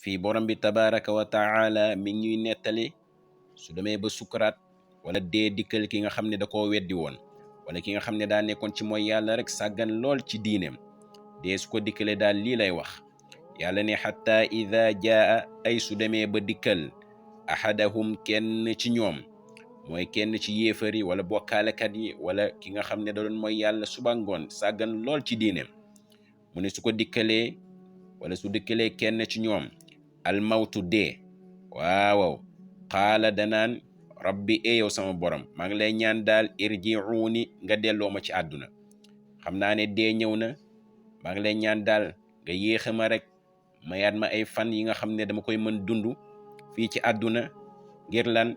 fii borom bi tabaraka wa taala mi ngi ñuy nettali su demee ba sukuraat wala dee dikkal ki nga xam ne da koo weddi woon wala ki nga xam ne daa nekkoon ci mooy yàlla rek sàggan lool ci diineem dee su ko dikkalee daal lii lay wax yàlla ne xatta ida jaa ay su demee ba dikkal ahadahum kenn ci ñoom mooy kenn ci yéefar yi wala bokkaalekat yi wala ki nga xam ne da doon mooy yàlla suba ngoon sàggan lool ci diineem mu ne su ko dikkalee wala su dikkalee kenn ci ñoom almawtu dee waaw qaala danaan rabbi yow sama borom maa ngi lay ñaan daal irji'uuni nga delloo ma ci àdduna xam naa ne dee ñëw na maa ngi lay ñaan daal nga yéexe ma rek mayaat ma ay fan yi nga xam ne dama koy mën dund fii ci àdduna ngir lan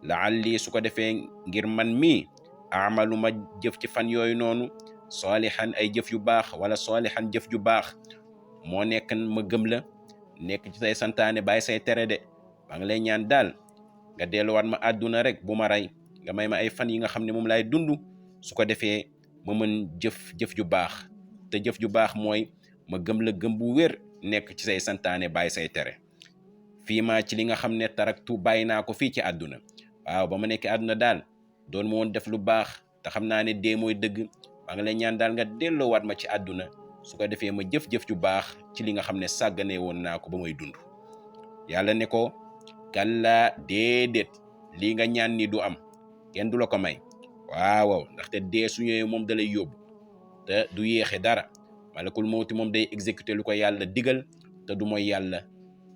la'alli su ko defee ngir man mii amalu ma jëf ci fan yooyu noonu saalihan ay jëf yu baax wala saalihan jëf ju baax moo nekk ma gëm la nekk ci say santaane bàyyi say tere de maa ngi lay ñaan daal nga delluwaat ma àdduna rek bu ma rey nga may ma ay fan yi nga xam ne moom laay dund su ko defee ma mën jëf ju baax te jëf ju baax mooy ma gëm la gëm bu wér nekk ci say santaane bàyyi say tere fii ma ci li nga xam ne taraktu bàyyi naa ko fii ci àdduna waaw ba ma nekk àdduna daal doon ma woon def lu baax te xam naa ne dee mooy dëgg maa ngi lay ñaan daal nga delloowaat ma ci àdduna su ko defee ma jëf-jëf ju baax ci li nga xam ne sàggane woon naa ko ba may dund yàlla ne ko kallaa déedéet lii nga ñaan ni du am kenn du la ko may waaw ndaxte dee su ñëwee moom da lay yóbbu te du yéexe dara malakul mawti moom day exécuter lu ko yàlla digal te du mooy yàlla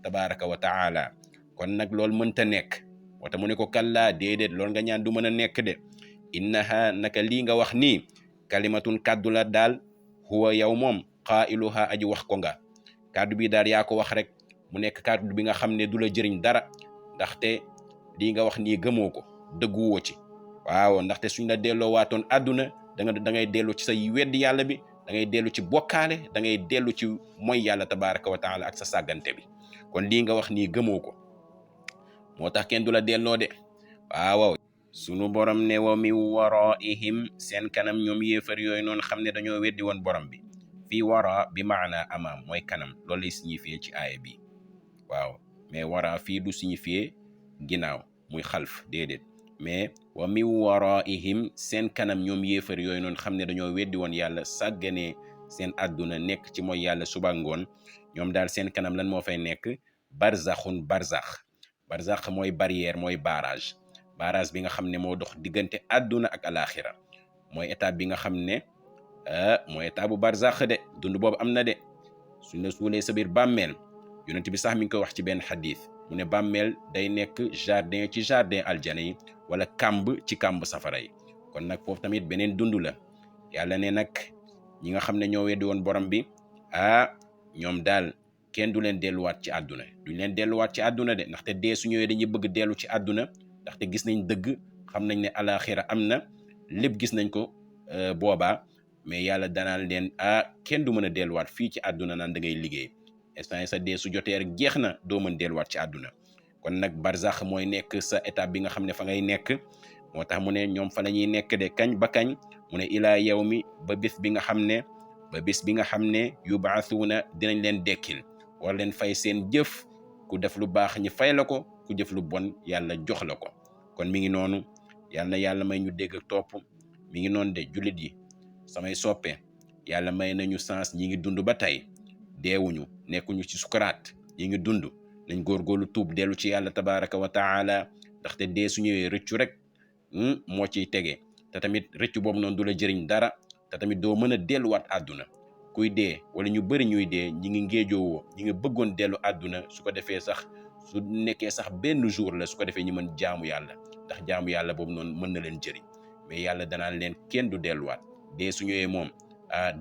tabaraka wa taala kon nag loolu mënta nekk wata mu ne ko kallaa déedéet loolu nga ñaan du mën a nekk de innaha naka lii nga wax nii kalimatun kàddu la daal huwa yow moom qaa'iluha aji wax ko nga kàddu bi daal yaa ko wax rek mu nekk kàddu bi nga xam ne du la jëriñ dara ndaxte lii nga wax nii gëmoo ko dëgguwoo ci waaw ndaxte suñ la delloo waatoon àdduna da ngay dellu ci sa weddi yàlla bi da ngay dellu ci bokkaale da ngay dellu ci mooy yàlla tabaraka wa taala ak sa sàggante bi kon lii nga wax nii gëmoo ko moo tax kenn du la delloo de waaw sunu borom ne wa min waraihim seen kanam ñoom yéefar yooyu noonu xam ne dañoo weddi woon borom bi fii wara bi maana amaam mooy kanam loolu lay signifié ci aaya bi waaw mais wara fii du signifié ginnaaw muy xalf déedéet mais wa min waraihim seen kanam ñoom yéefar yooyu noonu xam ne dañoo weddi woon yàlla sàgganee seen àdduna nekk ci mooy yàlla suba ngoon ñoom daal seen kanam lan moo fay nekk barzaxun barzax mooy barrière mooy barrage bi nga xam ne moo dox diggante àdduna ak alaxira mooy étape bi nga xam ne mooy étape bu barzax de dund boobu am na de suñ la suulee sa biir bàmmeel yonent bi sax mi ngi koy wax ci benn xadis mu ne bàmmeel day nekk jardin ci jardin aljana yi wala kàmb ci kàmb safara yi kon nag foofu tamit beneen dund la yàlla ne nag ñi nga xam ne ñoo weddi woon borom bi ñoom daal kenn du leen delluwaat ci àdduna duñ leen delluwaat ci àdduna de ndaxte dee su ñëwee dañuy bëgg dellu ci àdduna ndaxte gis nañ dëgg xam nañ ne alaxira am na lépp gis nañ ko boobaa mais yàlla danaan leen kenn du mën a delluwaat fii ci àdduna naan da ngay liggéey instant sa dee su jotee rek jeex na doo mën delluwaat ci àdduna kon nag barzax mooy nekk sa étape bi nga xam ne fa ngay nekk moo tax mu ne ñoom fa la ñuy nekk de kañ ba kañ mu ne ilaa yawmi ba bis bi nga xam ne yubaasuuna dinañ leen dekkil war leen fay seen jëf ku def lu baax ñi fay la ko ku jëf lu bon yàlla jox la ko kon mi ngi noonu yàlla na yàlla may ñu dégg ak topp mi ngi noonu de jullit yi samay soppe yàlla may nañu sens ñi ngi dund ba tey deewuñu nekkuñu ci sukaraat ñi ngi dund nañ góorgóorlu tuub dellu ci yàlla tabaraka wa taala ndaxte dee su ñëwee rëccu rek moo ciy tege te tamit rëccu boobu noonu du la jëriñ dara te tamit doo mën a delluwaat àdduna kuy dee wala ñu bëri ñuy dee ñi ngi ngéejoowoo ñi ngi bëggoon dellu àdduna su ko defee sax su nekkee sax benn jour la su ko defee ñu mën jaamu yàlla ndax jaamu yàlla boobu noonu mën na leen jëriñ mais yàlla danaan leen kenn du delluwaat dee su ñëwee moom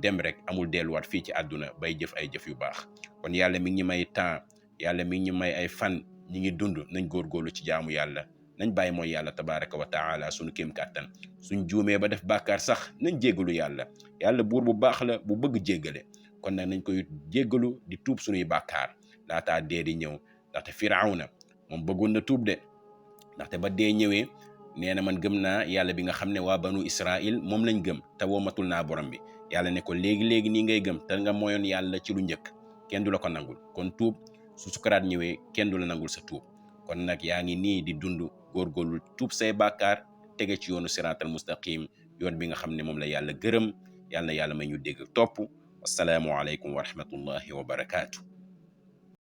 dem rek amul delluwaat fii ci àdduna bay jëf ay jëf yu baax kon yàlla mi ngi ñu may temps yàlla mi ngi ñu may ay fan ñi ngi dund nañ góorgóorlu ci jaamu yàlla nañ bàyyi mooy yàlla tabaraka wa taala suñu kéem kàttan suñ juumee ba def bàkkaar sax nañ jéggalu yàlla buur bu baax la bu bëgg jéggale kon nag nañ koy jéggalu di tuub suñuy bàkkaar laataa dee di ñëw ndaxte firawna moom bëggoon na tuub de ndaxte ba dee ñëwee nee na man gëm naa yàlla bi nga xam ne waa banu Israil moom lañ gëm te woomatul naa borom bi yàlla ne ko léegi nii ngay gëm te nga moyoon yàlla ci lu njëkk kenn du la ko nangul kon tuub su sukuraat ñëwee kenn du la nangul sa tuub. kon nag yaa ngi nii di dund góorgóorlu tuub say bàkkaar tege ci yoonu siraatal mustaqim, yoon bi nga xam ne moom la yàlla gërëm. yàlla may ñu dégg topp. assalaamu aleykum wa rahmatullahi wa barakaatu.